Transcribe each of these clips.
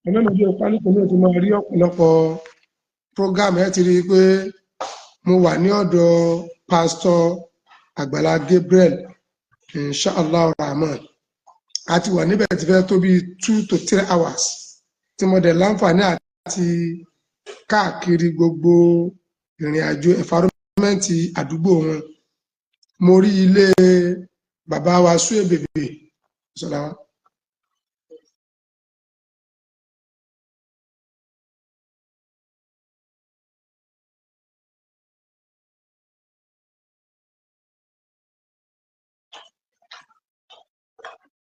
Ọlọ́mọdé ọ̀pálùkù náà ti máa rí ọ̀pọ̀lọpọ̀ program. Ẹ ti rí i pé mo wà ní ọ̀dọ̀ Pásítọ̀ Àgbàlá Gabriel, inshallah rahman. A ti wà níbẹ̀ ti fẹ́ tó bí 2 to 3 hours tí mo dẹ̀ láǹfààní àti káàkiri gbogbo ìrìn àjò environment àdúgbò wọn. Mo rí ilé bàbá wa Suebebe sọlá wa.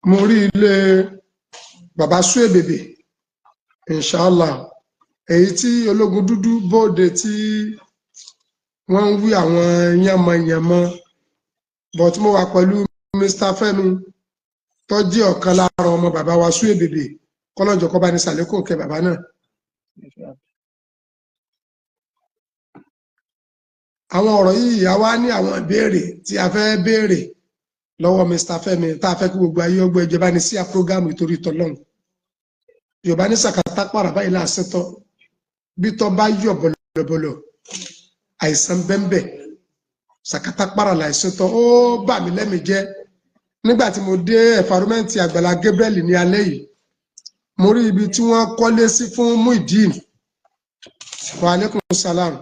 Mo rí ilé bàbá Suebebe, inshallah, èyí tí ológun dúdú bóde tí wọ́n ń wí àwọn yánmọyànmọ. But mo wà pẹ̀lú Mr. Fẹ́mi tó jẹ́ ọ̀kan lára ọmọ bàbá wa Suebebe, kọlọjọ kọba ní sàlékún kẹ bàbá náà. Àwọn ọ̀rọ̀ yìí, a wá ní àwọn ìbéèrè tí a fẹ́ béèrè lọ́wọ́ Mr. Fẹ́mi tá a fẹ́ kí gbogbo ayé ọgbẹ́ ìjọba ní sí program ìtorí tọlọ́run. Yorùbá ní sàkátà pàrà báyìí láàṣetọ bí tọ́ bá yọ bọ̀lọ̀bọ̀lọ̀, àìsàn bẹ́ńbẹ́. Sàkátà pàrà láìṣetọ. Ó bà mí lẹ́mìí jẹ́ nígbà tí mo dé environment Àgbàlá Gabriel ní alẹ́ yìí. Mo rí ibi tí wọ́n kọ́lé sí fún Muideen. Wa aleykum salam,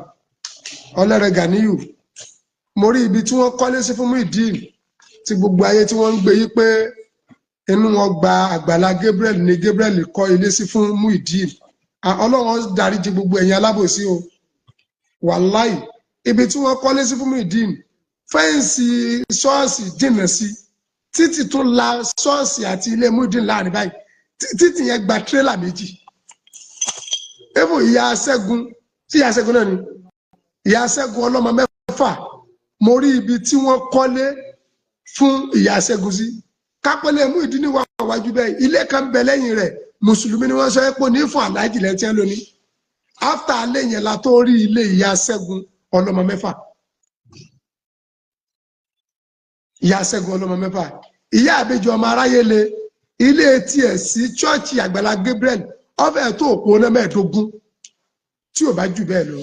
ọlẹ́rẹ̀ Ganiyu. Mo rí ibi tí wọ́n kọ́lé sí fún Muideen tí gbogbo ayé tí wọ́n ń gbé yí pé inú wọn gba Àgbàlá Gabriel ní Gabriel kọ́ ilé sí fún Muideen. Ọlọ́run dáríjì gbogbo ẹ̀yin alábòsí o. Wàláì, ibi tí wọ́n kọ́lé sí fún Muideen, fence ṣọ́ọ̀ṣì jìnnà sí títì tó la ṣọ́ọ̀ṣì àti ilé Muideen láàrin báyìí. Títì yẹn gba tírélà méjì. Even ìyá Ṣẹ́gun tí ìyá Ṣẹ́gun náà ni ìyá Ṣẹ́gun ọlọ́mọ mẹ́fà, mo rí ibi tí wọ́n kọ́lé fún ìyá Ṣẹ́gun sí. Kápẹ́lẹ́ Muyideen ní wà wájú bẹ́ẹ̀, ilé kan bẹ lẹ́yìn rẹ̀. Mùsùlùmí ni wọ́n sọ pé ní fún aláàjì lẹ́tí ẹ̀ lónìí. After alẹ́ yẹn la tó rí ilé ìyá Ṣẹ́gun ọlọ́mọ mẹ́fà. Ìyá Ṣẹ́gun ọlọ́mọ mẹ́fà, ìyá àbẹjọ ọmọ aráyé le, ilé tiẹ̀ sí chọ́ọ̀chì Àgbàlá Gabriel ọbẹ̀ tó òpó náà 15 tí ò bá jù bẹ́ẹ̀ lọ.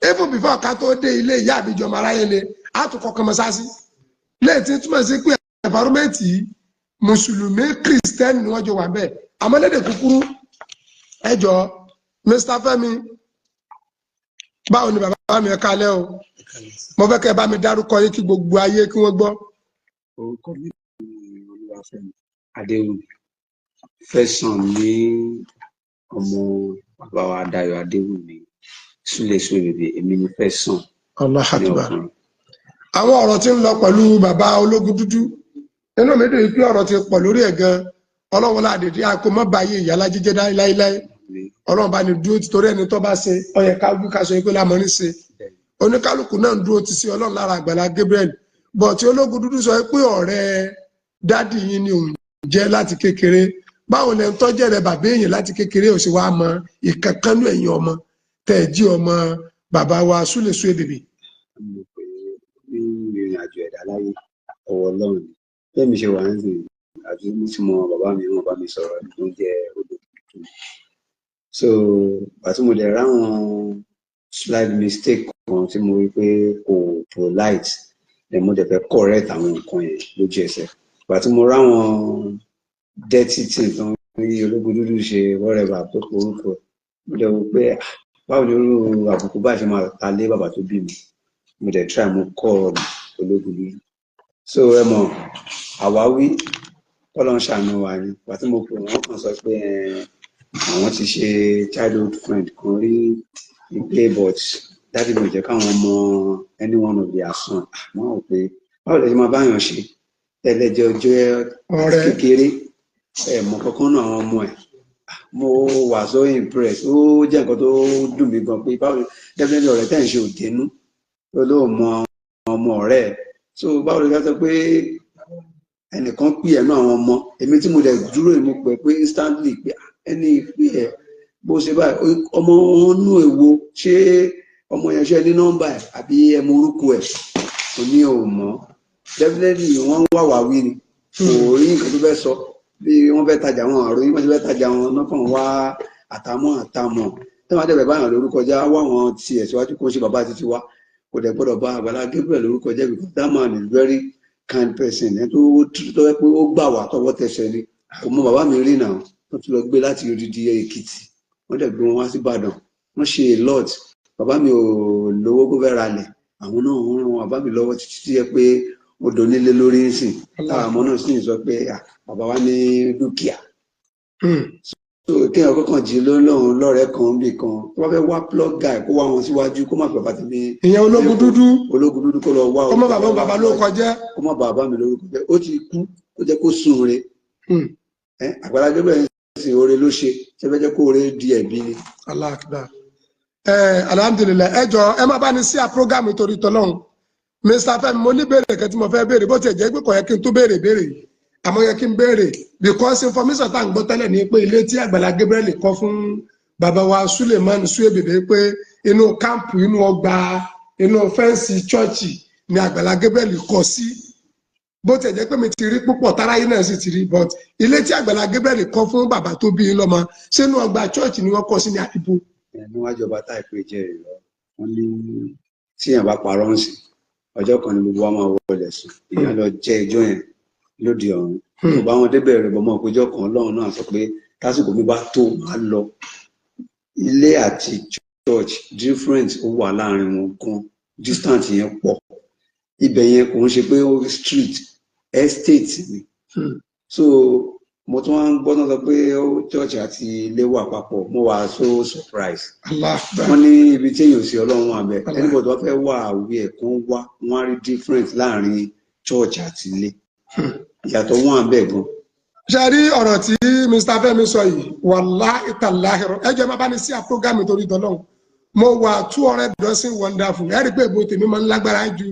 Even before ká tó dé ilé ìyá àbíjọ ọmọ aráyé le, á tún kọ́kọ́ mọ́sáàsì léè tí túmọ̀ sí pé environment yìí, mùsùlùmí, kìrìsìtẹ́nì ni wọ́n jọ wà bẹ́ẹ̀. Àmọ́ lédè kúkúrú, ẹ jọ, Mr. Fẹ́mi, báwo ni bàbá mi? Ẹ kálẹ́ o. Mo fẹ́ kẹ́ ẹ bá mi dárúkọ yín kí gbogbo ayé kí wọ́n gbọ́. Orúkọ mi ni Olúwafẹ́mi Adéwùmí Fẹsànmi, ọmọ bàbá wa Dayọ̀ Adéwùmí Súlè Suebebe. Èmi ni Fẹsàn Allah ní akbar. ọkùnrin. Àwọn ọ̀rọ̀ tí ń lọ pẹ̀lú bàbá ológun dúdú, inú mi dùn pé ọ̀rọ̀ ti pọ̀ lórí ẹ̀ gan. Ọlọ́run láàdìdí àkó mọ́ báyé ìyá jíjẹ́ láíláí. Ọlọ́run bá ní dúró títorí ẹni tó bá ṣe ó yẹ ká wí ká sọ pé lámọ́rí ṣe. Oníkálukú náà ń dúró ti sí Ọlọ́run lára Àgbàlá Gabriel bọ̀ tí ológun dúdú sọ pé ọ̀rẹ́ daddy yín ni òun jẹ́ láti kékeré. Báwo lẹ ń tọ́jẹ́ rẹ bàbá èèyàn láti kékeré ò sì wá mọ ìkankanú ẹ̀yìn ọmọ tẹ̀ jí ọmọ bàbá wa Súlè Suebebe? Mo pè é ní ìrìn àjò ẹ̀dá láyé, ọwọ́ Ọlọ́run ni. Bẹ́ẹ̀ mi ṣe wà ń sìn àti mo ti mọ bàbá mi, wọn bá mi sọ̀rọ̀ tó ń jẹ́ ológun dúdú. So àti mo dẹ̀ ráwọn slight mistake kan tí mo rí pé kò polite, then mo dẹ̀ fẹ́ correct àwọn nǹkan yẹn lójú ẹsẹ̀. Ìgbà tí mo ráwọn dirty thing tó ń rí ológun dúdú ṣe, whatever tó porúkọ, mo dẹ̀ wò pé, ah, báwo ni irú àbùkù báyìí ṣe máa ta lé bàbá tó bí mi? Mo dẹ̀ try, mo call ológun dúdú. So ẹ mọ̀, àwáwí kọ́lọ́ ń ṣàánú wa ni. Ìgbà tí mo pè wọ́n, kàn sọ pé àwọn ti ṣe childhood friend kan rí pé, but daddy mi ò jẹ́ káwọn mọ any one of their son. Wọ́n rò pé báwo lè ṣe máa báyàn ṣe tẹ́lẹ̀jẹ́ ọjọ́ ọ̀rẹ́ kékeré ẹ mọ̀ kankan náà àwọn ọmọ ẹ̀. Mo wà so impressed. Ó jẹ́ nǹkan tó dùn mí gan pé báwo definitely ọ̀rẹ́ tẹ̀ ń ṣe òdenu tó lóò mọ ọmọ ọ̀rẹ́ ẹ̀. So báwo lè sọ pé ẹnìkan pè ẹ̀ náà àwọn ọmọ èmi tí mo dẹ̀ dúró, èmi pè pé instantly pé ẹni pè ẹ̀ bó ṣe báyìí, ọmọ wọn nú èwo, ṣé ọmọ yẹn ṣe ní nọ́mbà ẹ̀ àbí ẹ mọ orúkọ ẹ̀? Kò ní ò mọ̀. Definitely wọ́n ń wà wá wí ni, kò rí nǹkan tó fẹ́ sọ. Bí wọ́n fẹ́ tajà wọn, àròyìn wọ́n ti fẹ́ tajà wọn lọ́kàn wá àtàmọ́ àtàmọ́ tí wọ́n dẹ̀bẹ̀ báyàn lórúkọ jẹ́, wá wọn tiẹ̀ síwájú kó ṣe bàbá títí wá. Kò dẹ̀ gbọ́dọ̀ bá Àgbàlá Gabriel lórúkọ jẹ́, because that man is very kind person. Ẹni tó yẹ pé ó gbà wá tọwọ́ tẹsẹ̀ ni. Kò mọ bàbá mi rí náà, wọ́n ti lọ gbé láti odidi Èkìtì, wọ́n dẹ̀ gbé wọn wá sí Ìbàdàn, wọ́n ṣe a lot. Bàbá mi ò lówó kó fẹ́ ralẹ̀, àwọn náà ń ran bàbá mi lọ́wọ́ títí tí yẹ pé ó donílé lórí ńsìn, táwọn ọmọ náà sì ń sọ pé, "Ah, bàbá wa ní dúkìá." So kéèyàn kọ́kàn jí lọ́lọ́run lọ́rẹ̀ẹ́ kan bí kan tó bá fẹ́ wá plug guy, kó wá wọn síwájú, kó má fi bàbá tèmi. Ìyẹn Ológun Dúdú. Ológun Dúdú, kó lọ wá. Kó má bàbá bàbá ló kọjá. Kó má bàbá mi lórúkọ jẹ́. Ó ti kú, kó jẹ́ kó sùn re. Ẹ Àgbàlá Gabriel ń sìn, oore ló ṣe. Ṣe fẹ́ jẹ́ kó oore di ẹ̀bí ni? Allah akbar. Ẹ alhamdulillahi. Ẹ jọ, ẹ má bá ní sí à program torí tọlọ́run. Mr. Fẹ́mi, mo ní béèrè kan tí mo fẹ́ béèrè. Bó tiẹ̀ jẹ́ pé kò yẹ kí n tó béèrè béèrè yìí, àmọ́ yẹ kí n béèrè, because information tá à ń gbọ́ tẹ́lẹ̀ ní pé ilé tí Àgbàlá Gabriel kọ́ fún bàbá wa Suleiman Suebebe, pé inú camp, inú ọgbà, inú fence chọ́ọ̀chì ni Àgbàlá Gabriel kọ́ sí. Bó tiẹ̀ jẹ́ pé mi ti rí púpọ̀, táráyé náà sì ti rí, but ilé tí Àgbàlá Gabriel kọ́ fún bàbá tó bí i lọ́mọ, sínú ọgbà chọ́ọ̀chì ni wọ́n kọ́ sí ní àdìbò? Ẹ níwájú ọba tá ìpè jẹ ìrọ, wọn ní tí èèyàn bá parọ́ ń sìn, ọjọ́ kan ni gbogbo wa máa wọlé sùn. Èèyàn lọ jẹ ẹjọ́ yẹn lóde ọ̀run, kò bá wọn débẹ̀ rẹ̀ bọ́mọ òpéjọ kan. Ọlọ́run náà sọ pé tásìkò mi bá tó, máa lọ. Ilé àti church, different ó wà láàrin wọn gan, distance yẹn pọ̀. Ibẹ̀ yẹn kò ń ṣe pé ó street, estate ni. So mo tún wá ń gbọ́ náà sọ pé church àti ilé wà papọ̀. Mo wà so surprise. Allah akbar. Wọ́n ní ibi tí èèyàn sí, Ọlọ́run wà bẹ́ẹ̀. Allah. Anybody wọ́n fẹ́ wà àwí ẹ̀ kán wá, wọ́n á rí difference láàrin church àti ilé. Ìyàtọ̀ wà bẹ́ẹ̀ gan. Ṣe rí ọ̀rọ̀ tí Mr. Fẹ́mi sọ yìí, wàláhì tàláhì, ẹ jẹ́ máa bá ní sí à program torí tọ́lọ́hún. Mo wà 200 dozen wonderful. Ẹ rí i pé ìbò tèmi máa ń lágbára ju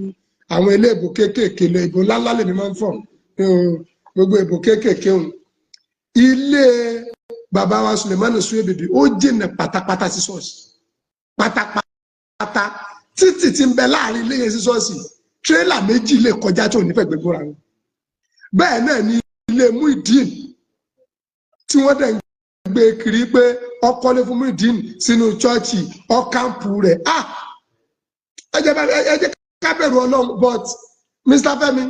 àwọn eléèbò kéékèèké lọ. Ìbò ńláńlá lèmi máa ń fọ̀. Gbogbo ìbò kéékèèké òun. Ilé bàbá wa Sulemani Suebebe, ó jìnnà pátápátá sí ṣọ́ọ̀ṣì, pátápátá. Títì tí ń bẹ láàrin ilé yẹn sí ṣọ́ọ̀ṣì, tírélà méjì lè kọjá tí ò ní fẹ́ gbégbóra wọn. Bẹ́ẹ̀ náà ni ilé Muideen tí wọ́n dẹ̀ ń gbé kiri pé ọkọ́lé fún Muideen sínú chọ́ọ̀chì ọ̀kàǹpù rẹ̀. Ah, ẹ jẹ́ ká bẹ̀rù Ọlọ́run. But Mr. Fẹ́mi,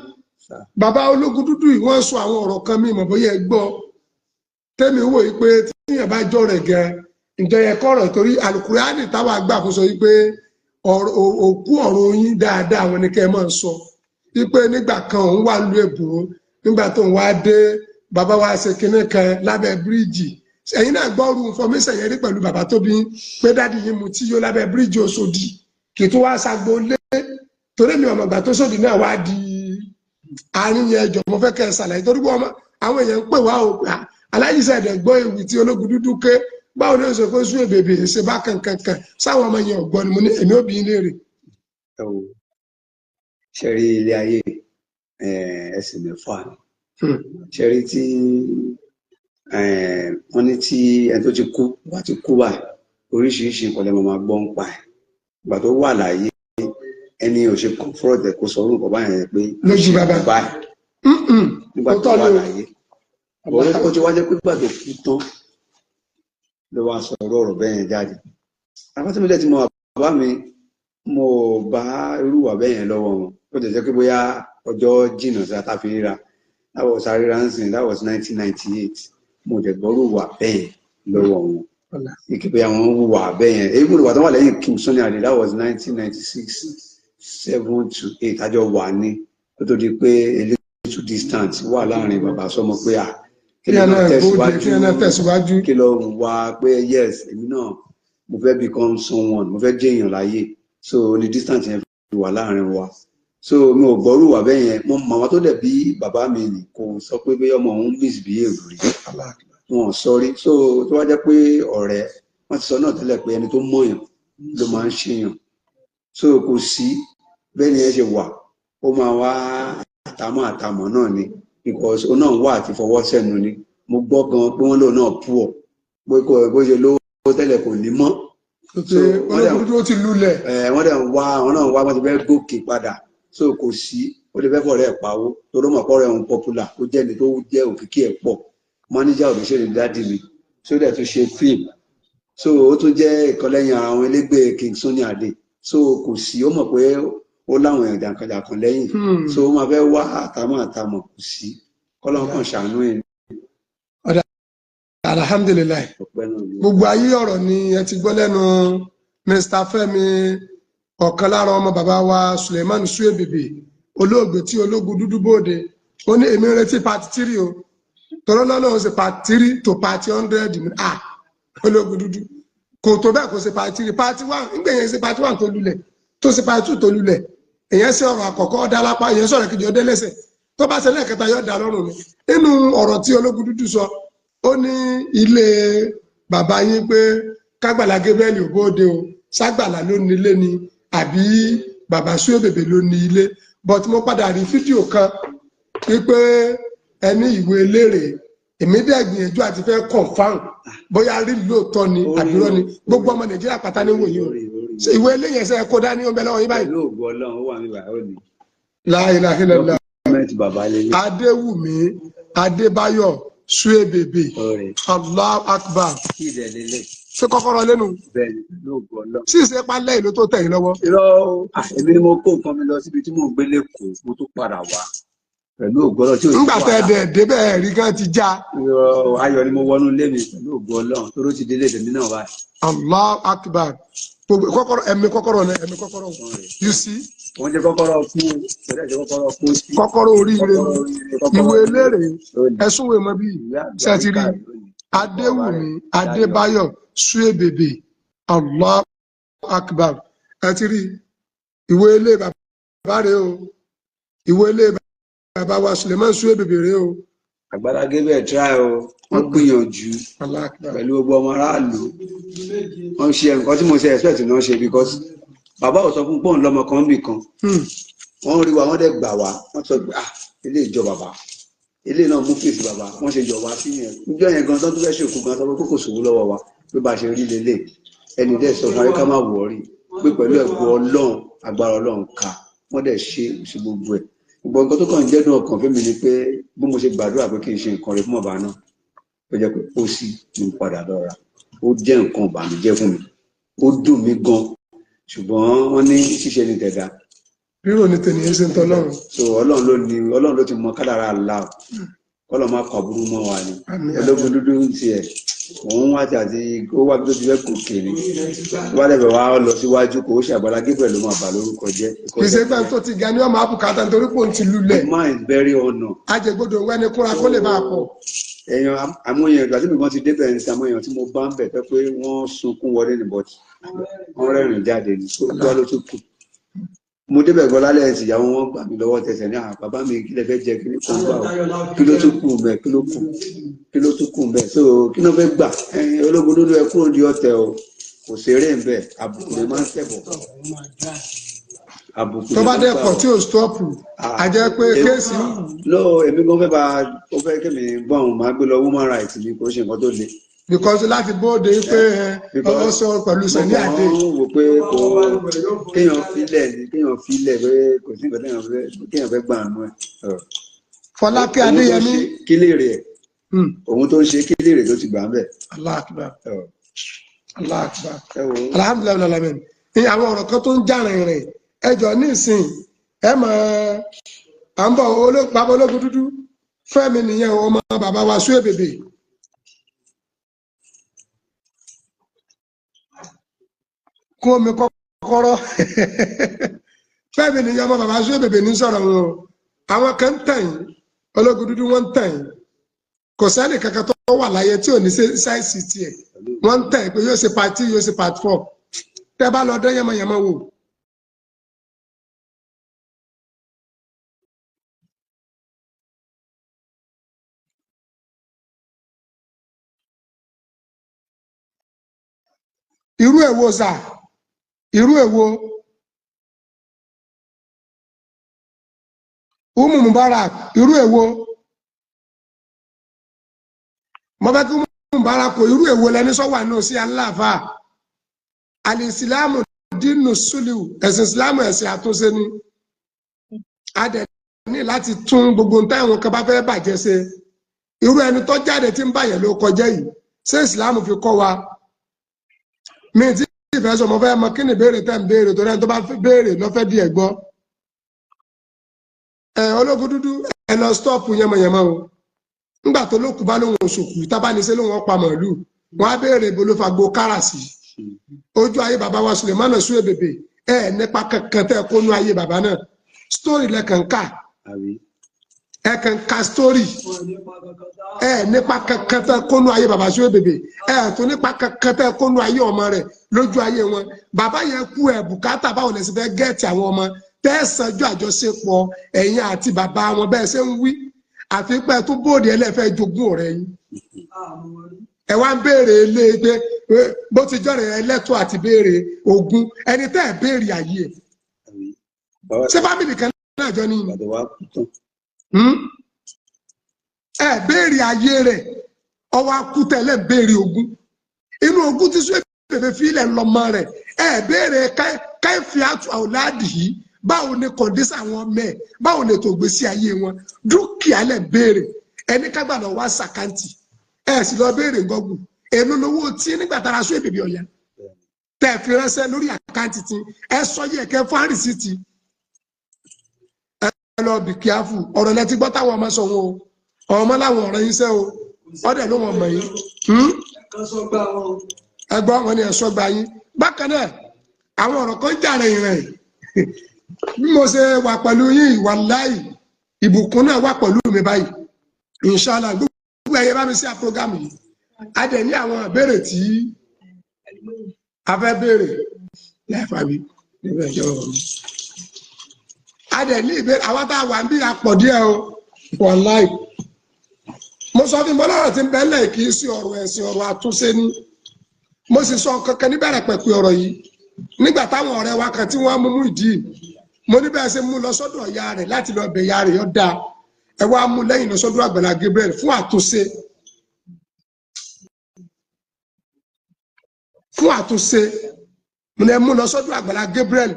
bàbá Ológun Dúdú yìí, wọ́n sọ àwọn ọ̀rọ̀ kan, mi mọ̀ bóyá ẹ gbọ́. Tẹ́mi wò yìí pé tíyẹn bá jọ rẹ̀ gan, ǹjẹ́ yẹ kọ́rọ̀ torí Alukurani táwa gbà fún sọ yìí pé òkú ọ̀rọ̀ yín dáadáa àwọn ni kẹ́ ẹ máa sọ, wípé nígbà kan òun wà lu èbó, nígbà tó ń wá dé, bàbá wa ṣe kinní kan lábẹ́ bíríìjì. Ẹ̀yin náà gbọ́rú information yẹn rí pẹ̀lú bàbá tó bí pé daddy yín mu tí yó lábẹ́ bíríìjì Òṣòdì, kì í tó wá ṣàgbó lé, torí mi ọmọ ìgbà tó sòdì náà wá di àárín yẹn. Ẹjọ́, mo fẹ́ kẹ́ ẹ ṣàlàyé, torí pé àwọn èèyàn ń pè wá o, aláìsàn ẹ̀dẹ̀ gbọ́ ewì tí Ológun Dúdú ké. Báwo ni ó ṣe kó sún èbèbè ṣe bá kankankan sáwọn ọmọ yẹn ọ̀gbọ́n ni? Mo ní èmi ò bí ń léèrè. Ẹ wo, ṣe rí ilé ayé, ẹsẹ̀ mẹ́fà ni. Ṣe rí tí wọ́n ní tí ẹni tó ti kú wá ti kú báyìí, oríṣiríṣi nǹkan lẹ́mọ̀ máa gbọ́ ń pa ẹ̀. Ìgbà tó wà láyé, ẹni ò ṣe confront ẹ̀ kó sọ orúkọ báyẹn pé lójú bàbá báyìí nígbà tó wà láyé. Ó ti wá jẹ́ pé gbà tó kú tán ló wá sọ ọ̀rọ̀ bẹ́ẹ̀ yẹn jáde. Àbátúmílẹ̀ tí mo bàbá mi, mo bá irú wà bẹ́ẹ̀ yẹn lọ́wọ́ wọn. Ó tẹ̀ jẹ́ pé bóyá ọjọ́ jìnnà sí àtàfi ríra, that was àríra ń sìn, that was 1998. Mo dẹ̀ gbọ́rù wà bẹ́ẹ̀ lọ́wọ́ wọn ike bóyá wọ́n wà bẹ́ẹ̀ yẹn. Èyí gbọ́dọ̀ wà tó wà lẹ́yìn King Sunny Adé, that was 1996, 7 to 8, àjọ wà ní kó tó di pé a little distance wà láàrin bàbá sọmọ pé à kí ẹ náà tẹ̀síwájú. Kí lọ wá pé yes, èmi náà mo fẹ́ become someone, mo fẹ́ jẹ́ èèyàn láyé. So ní distance yẹn fi wà láàrin wa. So mi ò gbọ́rù wà bẹ́ẹ̀ yẹn. Mo màmá tó dẹ̀ bí bàbá mi nì kò sọ pé bóyá ọmọ òun misbehave rí, wọn ò sọ rí. So tó wá jẹ́ pé ọ̀rẹ́ wọ́n ti sọ náà tẹ́lẹ̀ pé ẹni tó mọ̀yàn ló máa ń ṣèyàn. So kò sí bẹ́ẹ̀ ni ẹ ṣe wà, ó máa wá àtàmọ́ àtàmọ́ náà ni, because ó náà wà àti fọwọ́ sẹ́nu ni. Mo gbọ́ gan pé wọ́n lòun náà poor, pé kò bó ṣe lówó tẹ́lẹ̀, kò ní mọ́. Ológun Dúdú ti lulẹ̀. Wọ́n dẹ̀ ń wá, àwọn náà ń wá, wọ́n ti fẹ́ gòkè padà. So kò sí, ó lè fẹ́ fọ̀rẹ́ ẹ̀ pawó, torí mọ̀ pọ́rẹ́ òun popular, ó jẹ́ ẹni tó jẹ́ òkìkí ẹ̀ pọ̀. Manager Òbísèré daddy mi, so dẹ̀ tún ṣe fíìmù, so ó tún jẹ́ ìkan lẹ́yìn àwọn elégbé King Sunny Adé. So kò sí, ó mọ̀ pé ó láwọn èèyàn jàǹkànjàǹkàn lẹ́yìn, so ó máa fẹ́ wá àtàmọ̀ àtàmọ̀, kò sí. Kọ́lọ́n kan ṣàánú ẹ̀. Ọ̀dà, alhamdulillahi. Ọpẹ́ náà ni. Gbogbo ayé, ọ̀rọ̀ ni ẹ ti gbọ́ lẹ́nu Mr. Fẹ́mi, ọ̀kan lára ọmọ bàbá wa Suleiman Suebebe, olóògbé tí ológun dúdú bóde. Ó ní èmi ń retí part three o, tọ́lọ́ náà ó ṣe part three to part 100. Ah, ológun dúdú kò tó bẹ́ẹ̀, kò ṣe part three, part one. Nígbà yẹn ṣe part one tó lulẹ̀, tó ṣe part two tó lulẹ̀. Èyàn ṣe ọ̀rọ̀ àkọ́kọ́, ọ̀dà lápá. Èyàn sọ̀rọ̀ kejì, ọdẹ lẹ́sẹ̀. Tó bá ṣe lẹ́ẹ̀kẹta, yóò dá lọ́rùn ni. Nínú ọ̀rọ̀ tí ológun dúdú sọ, ó ní ilé bàbá yín pé kágbàlá Gabriel ò bóde o, ságbàlá ló ní ilé ni àbí bàbá Suebebe ló ní ilé? But mo padà rí fídíò kan wípé ẹni ìwé eléré. Èmi dẹ̀ gbìyànjú àti fẹ́ confirm bóyá rí lóòótọ́ ni àbúrò ni. Gbogbo ọmọ Nàìjíríà pátá ní wòye o. Ṣé ìwé eléyìí ẹsẹ̀ kó dání ó ń bẹ lọ́wọ́ yín báyìí? Pẹ̀lú ògo Ọlọ́run, ó wà níbà, ó ní. La ilaha illallah. Document bàbá lélẹ̀. Adéwùmí Adébáyọ̀ Suebebe. Ọ̀rẹ́. Allahu Akbar. Kí ìdẹ̀ lélẹ̀. Ṣé kọ́kọ́rọ́ lẹ́nu? Bẹ́ẹ̀ ni, pẹ̀lú ògo Ọlọ́run. Sí ìṣe palẹ̀ ìlú tó tẹ̀ yín lọ́wọ́? Irọ́ o. Ah, èmi ni mo kó nǹkan mi lọ síbi tí mò ń gbé lẹ́kọ̀ọ́, mo tún padà wá pẹ̀lú ògo Ọlọ́run tí ò sí Ńgbà tẹ wàhálà. dẹ̀ débẹ̀, ẹ̀rí gan ti já. Irọ́ o, ayọ̀ ni mo wọnú ilé mi pẹ̀lú ògo Ọlọ́run tó ló ti délé tèmi náà báyìí. Allahu Akbar. Gbogbo kọ́kọ́rọ́, ẹ̀mí kọ́kọ́rọ́ náà, ẹ̀mí kọ́kọ́rọ́, you see. Wọ́n jẹ́ kọ́kọ́rọ́ fún, pẹ̀lú ẹ̀jẹ̀ kọ́kọ́rọ́ fún sí. Kọ́kọ́rọ́ oríire ni. Kọ́kọ́rọ́ oríire, kọ́kọ́rọ́ Ìwé eléré. lónìí. Ẹ̀sùn wo mọ bí Ìwé sẹ́tìrì? àlùbáríkà lónìí. Adéwùmí Adébáyọ̀ Suebebe, Allahu Akbar. Ẹ ti rí ìwé ilé bàbá rẹ o, ìwé ilé bàbá wa Suleiman Suebebe rẹ o. Àgbàlá Gabriel try o, wọ́n gbìyànjú. Allahu Akbar. Pẹ̀lú gbogbo ọmọ aráàlú, wọ́n ṣe nǹkan tí mo ṣe expect náà ṣe, because bàbá ò sọ fún pọ́ùn lọ́mọ kan bì kan. Wọ́n rí wa, wọ́n dẹ̀ gbà wá, wọ́n sọ pé ah, ilé ìjọ bàbá, ilé náà mú fèsì bàbá. Wọ́n ṣe jọ wá sí yẹn níjọ́ yẹn gan, tó tún fẹ́ ṣòkú gan, sọ pé kókò sòwò lọ́wọ́ wa pé bá a ṣe rí lélẹ̀. Ẹni dẹ̀ sọ fún wa ká má wọ̀ọ́rì pé pẹ̀lú ẹ̀gbọ́n Ọlọ́run, agbára Ọlọ́run ká. Wọ́n dẹ̀ ṣe ṣe gbogbo ẹ̀. Gbogbo nǹkan tó kàn ń jẹ́dùn ọkàn fún mi ni pé bí mo ṣe gbàdúrà pé kí n ṣe nǹkan rẹ̀ fún ọba náà, ó jẹ́ pé ó sì ń padà lọ́ra. Ó jẹ́ nǹkan ìbànújẹ́ fún mi, ó dùn mí gan, ṣùgbọ́n wọ́n ní ṣíṣe ní tẹ̀dá. Rírò ní tènìyàn ṣe ń tọ́lọ́run. So Ọlọ́run ló ní, Ọlọ́run ló ti mọ kádàrá àlá o. Kọ́lọ́ má kọ aburú mọ́ wa ni. Àmín. Ológun dúdú ń tiẹ̀, òun wá ti àti ó wá bí tó ti fẹ́ gòkè ni. Tó bá dẹ̀bẹ̀ wá lọ síwájú, kò ó ṣe Àgbàlá Gabriel ló máa bà lórúkọ jẹ́. Kì í ṣe pé tó ti ga ni ọmọ àbùkátà nítorí pò ń ti lulẹ̀. The man is very honour. Ajẹgbodò wẹ́ni kúra kó lè máa pọ̀. Èèyàn, àwọn èèyàn, ìgbà tí mi kan ti débẹ̀ ń sin àwọn èèyàn tí mo bá ń bẹ̀ pé wọ́n sunkún wọlé ní, but wọ́n rẹ́rìn jáde ní tó gbọ́ ló tún kù. Mo débẹ̀ gan lálẹ́ ẹ̀sìn, ìyàwó wọn gbà mí lọ́wọ́ tẹsẹ̀ ní àwọn bàbá mi, kí lẹ fẹ́ jẹ, kí ní kò gbà ó, kí ló tún kù mẹ́, kí ló kù, kí ló tún kù mẹ́? So kí ló fẹ́ gbà? Ẹ̀yin ológun dúdú, ẹ kúrò ní ọ̀tẹ̀ o, kò ṣeré ń bẹ̀, àbùkù lè máa ń tẹ̀bọ̀, àbùkù Tó lè bá máa ń dẹ̀ gbà pọ̀ ọ́. tí ò stọ́ọ̀pù, a jẹ́ pé kéèsì ń wù. No, èmi gan fẹ́ bá ó fẹ́ kémi gbọ́n òun máa gbé lọ woman rights mi, kò ṣe nǹkan tó le. Because láti bóde pé ẹ Because ọ sọ pẹ̀lú mo Sunny kàn Adé. ń wò pé kò kéèyàn filẹ̀ ni, kéèyàn filẹ̀ pé kò sí nǹkan téèyàn fẹ́, kéèyàn fẹ́ gbà nù ẹ̀. Fọlákẹ́ Òun tó ń Adéyẹmí. ṣe kí lèrè ẹ̀? Òun tó ń ṣe kí lèrè tó ti gbà ń bẹ̀? Allahu Akbar. Allahu Akbar. Ẹ wò ó. Alhamdulilayi alamin. Ní àwọn ọ̀rọ̀ kan tó ń jà rìnrìn ẹjọ́ nísìn, ẹ mọ̀ à ń bọ̀ bàbá ológun dúdú Fẹ́mi nìyẹn o, ọmọ bàbá wa Suebebe. Kún omi kọ́kọ́rọ́. Fẹ́mi nìyẹn, ọmọ bàbá Suebebe ní sọ̀rọ̀ wọn o. Àwọn kan ń tàn yín, ológun dúdú, wọ́n ń tàn yín. Kò sẹ́ni kankan tó wà láyé tí ò ní size tiẹ̀. Wọ́n ń tàn yín pé yóò ṣe part three, yóò ṣe part four. Tẹ́ bá lọ dán yánmọ́yánmọ́ wò. Irú èwo sà? Irú èwo? Umu Mubarak, irú èwo? Mo fẹ́ kí Umu Mubarak kò irú èwo lẹni sọ wà nù sí aláàfáà. Alìsílámù dínú súlù, ẹ̀sìn ìsìlámù ẹ̀sìn àtúnṣe ni. A dẹ̀ ní láti tún gbogbo nǹkan táwọn kan bá fẹ́ bàjẹ́ ṣe. Irú ẹni tó jáde tí ń bàyẹ̀ ló kọjá yìí, ṣé ìsìláàmù fi kọ́ wa? Mi ti ìfẹ́ sọ, mo fẹ́ mọ kí ni ìbéèrè tẹ́ ń béèrè, torí ẹni tó bá béèrè lọ́fẹ́ díẹ̀ gbọ́. Ẹ ológun dúdú, ẹ lọ stop yẹmọyẹmọ o. Ńgbà tó lókù bá lóhun òṣòkù, tábánisẹ́ lóhun ọ̀pá màálù, wọn á béèrè ibo ló fa gbo kára sí. Ojú ayé bàbá wa Sulemana Suebebe, ẹ nípa kankan tẹ́ kó nú ayé bàbá náà. Story lẹ́kàn ká, ẹ kàn ká story. Ẹ nípa kankan tẹ́ kó nú ayé bàbá Suebebe, ẹ tún nípa kankan tẹ́ kó nú ayé ọmọ rẹ̀ lójú ayé wọn. Bàbá yẹn kú, ẹ bùkátà báwo lẹ sì fẹ́ gẹ́ẹ̀tì àwọn ọmọ tẹ́ sanjú àjọṣepọ̀ ẹ̀yin àti bàbá wọn bẹ́ẹ̀ ṣe ń wí, àfi pé tó bóde ẹlẹ́fẹ́ jogún ọ̀rẹ́ yín. Ẹ wá ń béèrè ilé pé bó ti jọ́rẹ̀ ẹlẹ́tọ̀ àti béèrè ogún ẹni tẹ́ ẹ̀ béèrè ayé ẹ̀. Ṣé fámìlì kan náà jọ ní? Ẹ béèrè ayé rẹ̀, ọwọ́ akútẹ̀lẹ̀ béèrè ogún. Inú ogún tí Suebebe fílẹ̀ lọ́mọ rẹ̀, ẹ béèrè káìfì àtù àwòládì yìí, báwo ni kọ̀ǹdísà àwọn ọmọ ẹ̀, báwo ni ètò ìgbésí ayé wọn, dúkìá lẹ̀ béèrè. Ẹni kágbà lọ wá sàkáǹtì, ẹ sì lọ béèrè gọ́gùn èló lówó tí nígbà tára Suebebe ọ̀yà tẹ̀ fi ránṣẹ́ lórí àkáǹtì tí ẹ sọ yẹ kẹ fún àrísìtì. Ẹ lọ bì kíáfù ọ̀rọ̀ lẹ ti gbọ́ táwọn ọmọ sọ wọn o, ọmọ láwọn ọ̀rọ̀ yín sẹ́ o, ọ̀dẹ̀ ló wọn mọ̀ yín. Ẹ gbọ́ wọn ni ẹ sọ gba yín. Bákan náà àwọn ọ̀rọ̀ kan jà rìn rìn. Bí mo ṣe wà pẹ̀lú yín, wàláì ìbùkún náà wà pẹ̀lú mi báyìí, inshallah. Gbogbo ẹ̀yẹ bá mi sí àpọ́gámù yìí, a dẹ̀ ní àwọn ìbéèrè tí a fẹ́ béèrè láìpàbí níbẹ̀ jọ. A dẹ̀ ní ìbéèrè àwọn tá a wà ń bí apọ̀ díẹ̀ o, wàláì. Mo sọ fún bọ́lá ọ̀rọ̀ tí ń bẹ́lẹ̀ kì í sí ọ̀rọ̀ ẹ̀sìn, ọ̀rọ̀ àtúnṣe ni. Mo sì sọ kankan níbẹ̀rẹ̀ pẹ̀pẹ̀ ọ̀rọ̀ yìí nígbà táwọn ọ̀rẹ́ wa kan tí wọ́n mú Muyideen, mo ní bẹ́ẹ̀ ṣe mú lọ sọ́dọ̀ ìyá rẹ̀ láti lọ bẹ̀ ìyá rẹ̀ yọ dáa, ẹ wá mú lẹ́yìn lọ sọ́dọ̀ Àgbàlá Gabriel fún àtúnṣe. Fún àtúnṣe, mo ní ẹ mú lọ sọ́dọ̀ Àgbàlá Gabriel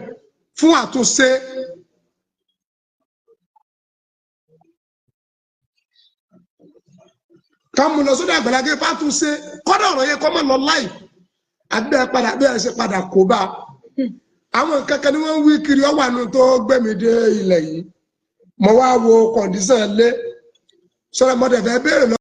fún àtúnṣe. Ká mú lọ sọ́dọ̀ Àgbàlá Gabriel fún àtúnṣe, kọ́dọ̀ ọ̀rọ̀ yẹn kọ́ mọ́ lọ láì àbẹ́ padà bẹ́ẹ̀ ṣe padà kó bá àwọn kankan ni wọ́n ń wí kiri ọwọ́ àánú tó gbẹ̀mí dé ilẹ̀ yìí. Mo wá wo kọ̀ǹdíṣàn lé sọ́dọ̀ mọ́tẹ̀ fẹ́ béèrè